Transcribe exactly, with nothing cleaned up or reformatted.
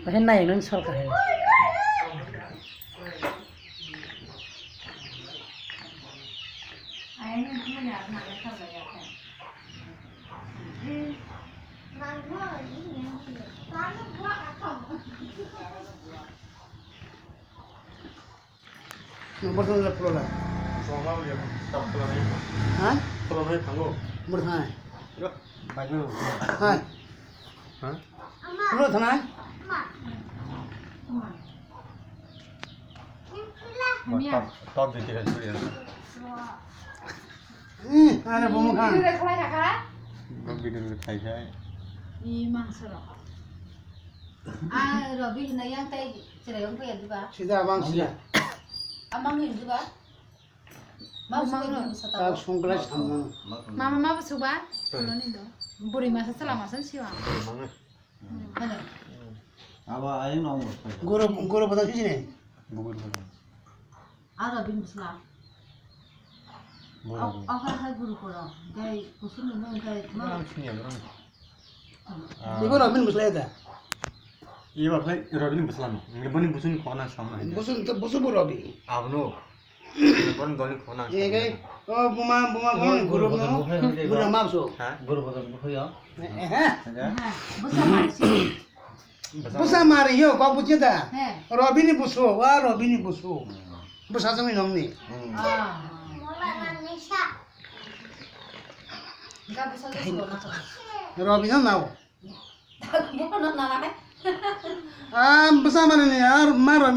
Bahai nai nang sal kahai. Bwrwsong le phulo le. Ha? Phulo le thango. Bwrwsong hai. Hai. Ha? Phulo thanai. Top, top detail suri. Hmm, are bomo khan. Top detail khai khai. I mangsa rok. Ah, Robi hinai yang tai cherai wng paiya diba? Sida abang sida. Amang hin diba? Mau suka dulu sata. Tak sungkla sama. Mama ma suba? Puloni do. Buri masa selama sen siwa. Mana? Aba ayang nong. Guru, guru badal sini. Bugur badal. Aro bin bwsla. Bura bura. Oha hai guru koro. Gai kusum nung gai ma. Bura sini ya, bura. Ibo Robin bwsla ya da? Ibo khai Robin bwsla no. Ngi boni busun khona samna. Busun to busu bu Robin. Abno. Boni doni khona. Ye gai. O buma buma khona guru no. Bura mapso. Ha? Guru bodo bu khoyo. Eh, eh. Bwsa mari si. Bwsa mari yo, kok buji da? He. Robini busu, wa Robini busu. Hmm. Bwsa jongni nongni. Hmm. Ah. Ga bwsa jongni nongni. Robini nao. Bukan nana, eh? Ah, bwsa mari ni, ah, ma Robi.